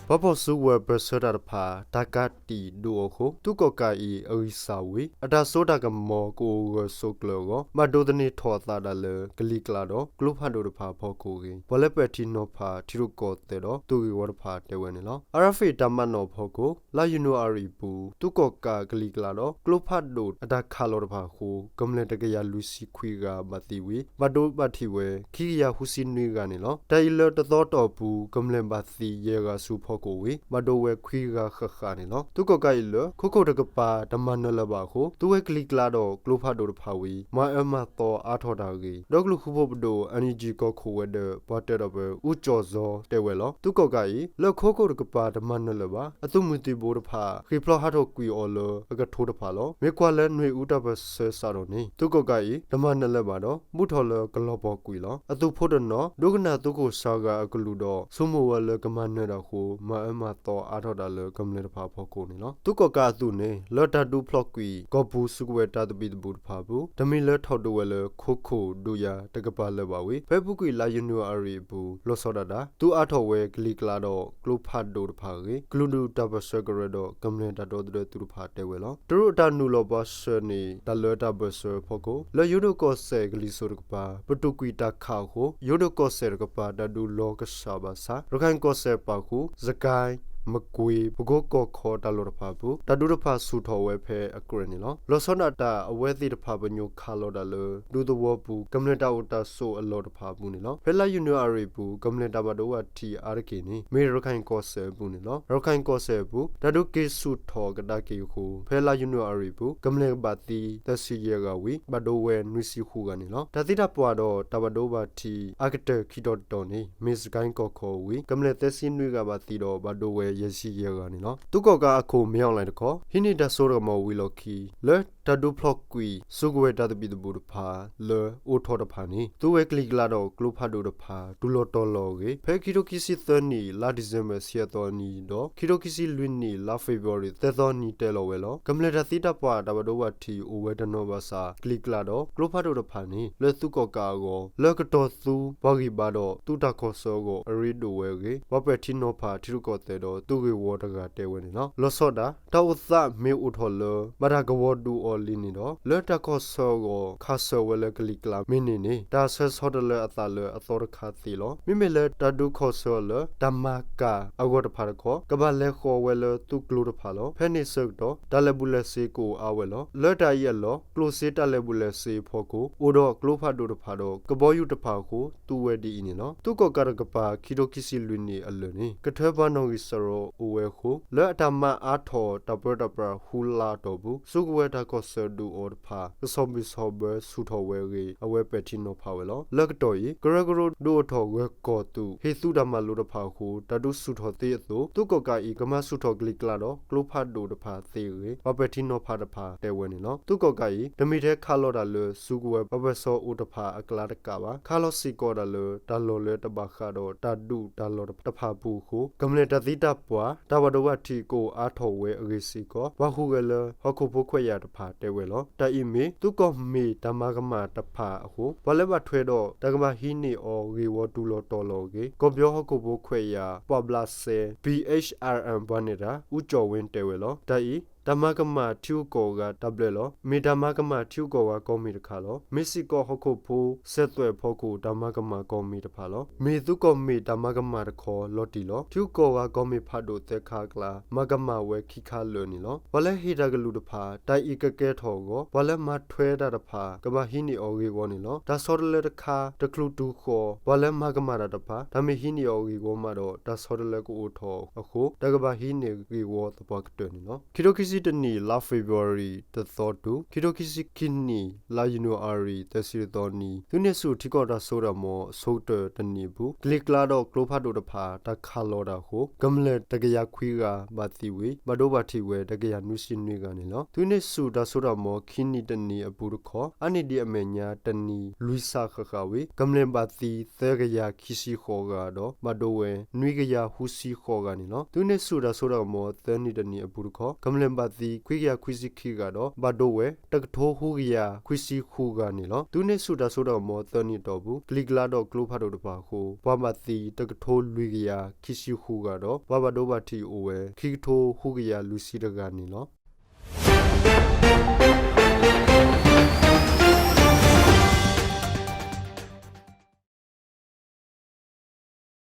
ပှၤဖီၣ်စုကဝဲၤပၢၢ်ဆၢတၢ်တဖၣ် တၢ်ကးတံာ်ဒုးအီၤအဃိ သုးကီၣ်ကးအံၤအဂံၢ်စၢ်ဝံၤ အတၢ်စိတၢ်ကမီၤကအိၣ်ဂၢၢ်ဆိးကျၢၤအဂီၢ် ဘၣ်ဒိးသန့ၤထီၣ်အသးဒၣ်လၢကလံၤကျါဒီးကျိဖးဒိၣ်တဖၣ်အဖီခိၣ်အဂ့ၢ် ပှၤလၢပဲာ်ထံနီၤဖးထံရူၢ်ကီၢ်သဲးဒီးသုးဂ့ၢ်ဝီတဖၣ်တဲဝဲန့ၣ်လီၤ. အၤအက်ဖ်အ့ၣ် တၢ်မၤနီၣ်အဖီခိၣ် လါယနူၤအါရံၤအပူၤ သုးကီၣ်ကးကလံၤကျါဒီးကျိဖးဒိၣ်အတၢ်ခးလီၤတဖၣ်အဃိ ကမျၢၢ်တကယၤလွံၢ်ဆံခွံဂၤဘၣ်သံဝံၤ ဘၣ်ဒိဘၣ်ထံးဝဲ ခံကယၤဃုဆံနွံဂၤန့ၣ်လီၤ. တၢ်အံၤလၢတသီအတီၢ်ပူၤ ကမျၢၢ်ဘၣ်သံယဲၢ်ဂၤဆူဖီခိၣ်ဝံၤ ဘၣ်ဒိဝဲခွံဂၤဃၣ်ဃၣ်န့ၣ်လီၤ. သုးကီၣ်ကးအံၤလၢ ခိခိၣ်တကပၤတမၤနၢၤလၢၤဘၣ်အဃိ သုဝဲကလံၤကျါဒီးကျိဖးဒိၣ်တဖၣ်ဝံၤ မၤအၢမၤသီအါထီၣ်တၢ်အဂ့ၢ် ဒီကလုာ်ဃူဖိးပဒိၣ် NUG ကီၢ်ခိၣ်ဝဲၤဒၢး ပှၤတၢၢ်ဒီးပၢၤ အူကၠီၣ်စီၤတဲဝဲလီၤ. သုးကီၣ်ကးအံၤ လၢခိခိၣ်တကပၤတမၤနၢၤလၢၤဘၣ် အသုးမုၢ်သံၣ်ဘိတဖၣ် ဃ့ၢ်ဖျိးဟးထီၣ်ကွံာ်အီၤလၢအကထိတဖၣ်လီၤ. မ့ၢ်ကွၢ်လၢနွံၣ်အူတၢ်ပၢၢ်ဆၢစးထီၣ်န့ၣ် သုးကီၣ်ကးအံၤ တမၤနၢၤလၢၤဘၣ်ဒီး ဘူးထီၣ်လၢကလီၤပှီၢ်ကွံာ်လီၤ. အသုးဖိတနီၤ ဒိကနၣ်သုးခိၣ်စှၤဂၤအကလုၢ်ဒီး ဆိကမိၣ်ဝဲလၢကမၤနၢၤတၢ်အဃိ မၤအၢမၤသီအါထီၣ်တၢ်လၢကမျၢၢ်တဖၣ်အဖီခိၣ်န့ၣ်လီၤ. သုးကီၣ်ကးအသုးန့ၣ် လၢတၢ်ဒုးဖျီၣ်ကွံာ် ကီၢ်ပူၤစုကဝဲၤတၢ်သဘံၣ်သဘုၣ်တဖၣ်အပူၤ တမံၤလၢထီၣ်ဒုးဝဲလၢခိခိၣ်ဒုးယၤတကပၤလၢၤဘၣ်ဝံၤ ဖဲအပူၤကွံာ်လါယနူၤအါရံၤအပူၤ လီၤဆီဒၣ်တၢ် သုးအါထီၣ်ဝဲကလံၤကျါဒီးကျိဖးဒိၣ်တဖၣ်အဂ့ၢ် ကလုာ်ဒူၣ်တၢ်ပၢၢ်ဆၢကရၢဒီးကမျၢၢ်တၢ်ဒီသဒၢသုးတဖၣ်တဲဝဲလီၤ. တရူးအတၢ်နုာ်လီၤပှၤစၢၤန့ၢ် တၢ်လၢတၢ်ပၢၢ်ဆၢအဖီခိၣ် လၢယိၤဒိၣ်ကီၢ်စဲၣ်ကလံၤစိးတကပၤ ပတုာ်ကွံာ်တၢ်ခးအဃိ ယိၤဒိၣ်ကီၢ်စဲၣ်တကပၤတၢ်ဒုးလီၤကဆှၣ်ဘၣ်ဆၣ် ရခၢၣ်ကီၢ်စဲၣ်ပာ်ဃုာ် စကဲၣ်, မကွ့ၤ, ပကိကီၢ်ခီတၢ်လီၢ်တဖၣ်အပူၤ တၢ်ဒုးတဖၣ်ဆူၣ်ထီၣ်ဝဲဖဲအကြၢးန့ၣ်လီၤ. လီၤဆီဒၣ်တၢ် အဝဲသ့ၣ်တဖၣ်ပညိၣ်ခးလီၤတၢ်လၢ ဒူသဝီပူၤ ကမျၢၢ်တၢ်အိၣ်တၢ်ဆိးအလီၢ်တဖၣ်အပူၤန့ၣ်လီၤ. ဖဲလါယနူၤအါရံၤအပူၤ ကမျၢၢ်တၢ်ဘၣ်ဒိဘၣ်ထံးအါတက့ၢ်န့ၣ် မ့ၢ်ရခၢၣ်ကီၢ်စဲၣ်အပူၤန့ၣ်လီၤ. ရခၢၣ်ကီၢ်စဲၣ်အပူၤ တၢ်ဒုးက့ၤဆူၣ်ထီၣ်ကဒါက့ၤအဃိ ဖဲလါယနူၤအါရံၤအပူၤ ကမျၢၢ်ဘၣ်သံသၢဆံယဲၢ်ဂၤဝံၤ ဘၣ်ဒိဝဲနွံဆံဃုဂၤန့ၣ်လီၤ. တၢ်သံတၢ်ပှၢ်ဒီးတၢ်ဘၣ်ဒိဘၣ်ထံးအါကတၢၢ်ခံတီၤတတီၤန့ၣ် မ့ၢ်စကဲၣ်ကီၢ်ခီဝံၤ ကမျၢၢ်သၢဆံနွံဂၤဘၣ်သံဒီးဘၣ်ဒိဝဲယဲၢ်ဆံယဲၢ်ဂၤန့ၣ်လီၤ. သုးကီၣ်ကးအခိၣ် မ့ၢ်အီၣ်လဲၣ်တခီ ဟံးန့ၢ်တၢ်စိတၢ်ကမီၤဝံၤလီၢ်ခံ လၢတၢ်ဒုးဖျီၣ်ကွံာ် စုကဝဲၤတၢ်သဘံၣ်သဘုၣ်တဖၣ်လၢအိၣ်ထီၣ်တဖၣ်န့ၣ် သုဝဲကလံၤကျါဒီးကျိဖးဒိၣ်တဖၣ် တူၢ်လီၤတီၤလီၤအဂ့ၢ် ဖဲခံထိခံဆံသၢနံၣ် လါဒံၣ်စ့ဘၢၣ် ဆံအသီအနံၤဒီး ခံထိခံဆံလွံၢ်နံၣ် လါဖ့ၤဘြူၤအါရံၤ သၢသီအနံၤတဲလီၤဝဲလီၤ. ကမျၢၢ်တၢ်သံတၢ်ပှၢ်တၢ်ဘၣ်ဒိဘၣ်ထံးအိၣ်ဝဲတနီၤဘၣ်ဆၣ် ကလံၤကျါဒီးကျိဖးဒိၣ်တဖၣ်န့ၣ် လၢသုးကီၣ်ကးအဂီၢ် လၢကတီၢ်သူပှၤဂံၢ်ဘါဒီးသုးတၢ်ကီၢ်ဆၢအဂီၢ် အရ့ဒိၣ်ဝဲအဂ့ၢ် ပှၤပဲာ်ထံနီၤဖးထံရူၢ်ကီၢ်သဲးဒီးသုးဂ့ၢ်ဝီတဂၤတဲဝဲန့ၣ်လီၤ. လီၤဆီဒၣ်တၢ် တၢ်အိၣ်သးမ့ၢ်အိၣ်ထီၣ်လၢ ဘၣ်တၢ်ကဝီၤဒုးအီၤလံန့ၣ်ဒီး လၢတၢ်ကီၢ်ဆၢအဂီၢ် ခးစၢၤဝဲလၢကလံၤကျါမ့ၢ်န့ၢ်န့ၣ် တၢ်ဆၢဆီတလဲအသးလၢအသီတခါသ့လီၤ. မ့မ့ၢ်လၢတၢ်ဒုးခးစၢၤအီၤလၢ တၢ်မၤကၤအဂီၢ်တဖၣ်တခီ ကဘၣ်လဲၤဃီၤဝဲလၢသုးကျိတဖၣ်လီၤ. ဖဲန့ၣ်ဆၢကတီၢ် တၢ်လဲၤဘူးလဲၤစ့ကအိၣ်အါဝဲလီၤ. လၢတၢ်အံၤအလီၢ် ကျိၣ်စ့တၢ်လဲၤဘူးလဲၤစ့အဖီခိၣ် အိၣ်ဒီးကျိဖးဒိၣ်တဖၣ်ဒီး ကဘီယူၤတဖၣ်အဃိ သူဝဲဒ်အံၤန့ၣ်လီၤ. သုးကီၣ်ကးတကပၤ ခံထိခံဆံလွံၢ်နံၣ်အလၢာ်န့ၣ် ကထၢပှၤနီၣ်ဂံၢ်စရီအိၣ်ဝဲအဃိ လၢအတၢ်မၤအါထီၣ်တၢ်ပၢတၢ်ပြးဃုလါအတီၢ်ပူၤ စုကဝဲၤတၢ်ကီၢ်ဆၢဒုးအီၤတဖၣ် ကဆီၣ်ဘံၣ်ဆီၣ်ဘၢဆူၣ်ထီၣ်ဝဲအဂ့ၢ် အဝဲပဲာ်ထံနီၤဖးဝဲလီၤ. လၢကတီၢ်အံၤ ကရၢကရိဒုးအိၣ်ထီၣ်ဂၢၢ်ကီၢ်သုး ဟ့ၣ်သုးတၢ်မၤလိတဖၣ်အဃိ တၢ်ဒုးဆူၣ်ထီၣ်သ့အသိး သုးကီၣ်ကးအံၤ ကမၤဆူၣ်ထီၣ်ကလံၤကျါဒီးကျိဖးဒိၣ်တဖၣ်သ့အဂ့ၢ် ပှၤပဲာ်ထံနီၤဖးတဖၣ်တဲဝဲန့ၣ်လီၤ. သုးကီၣ်ကးအံၤ တမ့ၢ်ထဲခးလီၤတၢ်လၢစုကဝဲၤပှၤပၢၢ်ဆၢအိၣ်တဖၣ်အကျါတကးဘၣ် ခးလီၤစ့ၢ်ကီးတၢ်လၢတၢ်လီၢ်လၢတဘၣ်ဃးဒီးတၢ်ဒုးတၢ်လီၢ်တဖၣ်အပူၤအဃိ ကမျၢၢ်တၢ်သံတၢ်ပှၢ် တၢ်ဘၣ်ဒိဘၣ်ထံးကအိၣ်အါထီၣ်ဝဲအဂ့ၢ်စ့ၢ်ကီး ပှၤဟူးဂဲၤလၢဟီၣ်ခိၣ်ဖိခွဲးယာ်တဖၣ်တဲဝဲလီၤ. တၢ်အံၤမ့ၢ်သုးကီၢ်မ့ၢ်တၢ်မၤကမၣ်တဖၣ်အဃိ ပှၤလၢဘၣ်ထွဲဒီးတၢ်ကဘၣ်ဟံးန့ၢ်အီၤဂ့ၢ်ဝီတူၢ်လီၤတီၤလီၤအဂ့ၢ် ကီၢ်ပယီၤဟီၣ်ခိၣ်ဖိခွဲးယာ် ပှၤဘျးစဲ ပံၢ် H R M ပှၤနဲၣ်တၢ် အူကၠီၣ်ဝ့တဲဝဲလီၤ. တၢ်အံၤ တၢ်မၤကမၣ်ထံဂုၤကီၢ်ဂၤတၢ်ဘျၢလီၤ. မ့ၢ်တၢ်မၤကမၣ်ထံဂုၤကီၢ်ဂၤကီၢ်မ့ၢ်တခါလီၤ. မ့ၢ်စ့ၢ်ကီးဟီၣ်ခိၣ်ဖိစဲးသွဲၣ်အဖီခိၣ် တၢ်မၤကမၣ်ကီၢ်မ့ၢ်တဖၣ်လီၤ. မ့ၢ်သုးကီၢ်မ့ၢ်တၢ်မၤကမၣ်တခီလီၤတံၢ်လီၤ. ထံဂုၤကီၢ်ဂၤကီၢ်မ့ၢ်ဖးဒိၣ်သၢခါအကျါ မၤကမၣ်ဝဲခံခါလၢာ်န့ၣ်လီၤ. ပှၤလၢဟ့ၣ်တၢ်ကလုၢ်တဖၣ် တၢ်အံၤကကဲထီၣ်အဂီၢ် ပှၤလၢမၤထွဲတၢ်တဖၣ် ကဘၣ်ဟံးန့ၢ်အီၤဂ့ၢ်ဝီန့ၣ်လီၤ. တၢ်ဆီတလဲတခါ တချုးတုၤဃီၤ ပှၤလၢမၤကမၣ်တၢ်တဖၣ် တၢ်မ့ၢ်ဟံးန့ၢ်အီၤဂ့ၢ်ဝီမးဒီး တၢ်ဆီတလဲကအိၣ်ထီၣ်အဃိ တၢ်ကဘၣ်ဟံးန့ၢ်ဂ့ၢ်ဝီသပှၢ်ကတၢၢ်န့ၣ်လီၤ. ခံထိခံဆံတနံၣ် လါဖ့ၤဘြူၤအါရံၤ တသီတုၤ ခံထိခံဆံခံနံၣ် လါယနူၤအါရံၤ သၢဆံတသီနံၤ သုးန့ၢ်ဆူၣ်ထံကီၢ်တၢ်စိတၢ်ကမီၤအဆိကတၢၢ်တနံၣ်အပူၤ ကလံၤကျါဒီးကျိဖးဒိၣ်တဖၣ် တၢ်ခးလီၤတၢ်အဃိ ကမျၢၢ်တကယၤခွံဂၤဘၣ်သံဝံၤ ဘၣ်ဒိဘၣ်ထံးဝဲတကယၤနွံဆံနွံဂၤန့ၣ်လီၤ. သုးန့ၢ်ဆူၣ်တၢ်စိတၢ်ကမီၤခံနံၣ်တနံၣ်အပူၤတခီ အါန့ၢ်ဒံးအမဲာ်ညါတနံၣ်လွံၢ်စးဃၣ်ဃၣ်ဝံၤ ကမျၢၢ်ဘၣ်သံသၢကယၤခံဆံဃိးဂၤဒီး ဘၣ်ဒိဝဲနွံကယၤဃုဆံဃိးဂၤန့ၣ်လီၤ. သုးန့ၢ်ဆူၣ်တၢ်စိတၢ်ကမီၤသၢနံၣ်တနံၣ်အပူၤတခီ ကမျၢၢ်ဘၣ် ပှၤဘၣ်ဒိဘၣ်ထံးအိၣ်ဝဲခံကထိဃိးကယၤသံ ခွံကယၤခွံဆံခံဂၤဒီး ဘၣ်ဒိဝဲတကထိဃုကယၤန့ၣ်လီၤ. သုးန့ၢ်ဆူၣ်တၢ်စိတၢ်ကမီၤသၢနံၣ်အတီၢ်ပူၤ ကလံၤကျါဒီးကျိဖးဒိၣ်တဖၣ်အဃိ ပှၤဘၣ်သံတကထိလွံၢ်ကယၤခံဆံဃိးဂၤဒီး ပှၤဘၣ်ဒိဘၣ်ထံးအိၣ်ဝဲ ခံကထိဃုကယၤလွံၢ်ဆံတဂၤန့ၣ်လီၤ.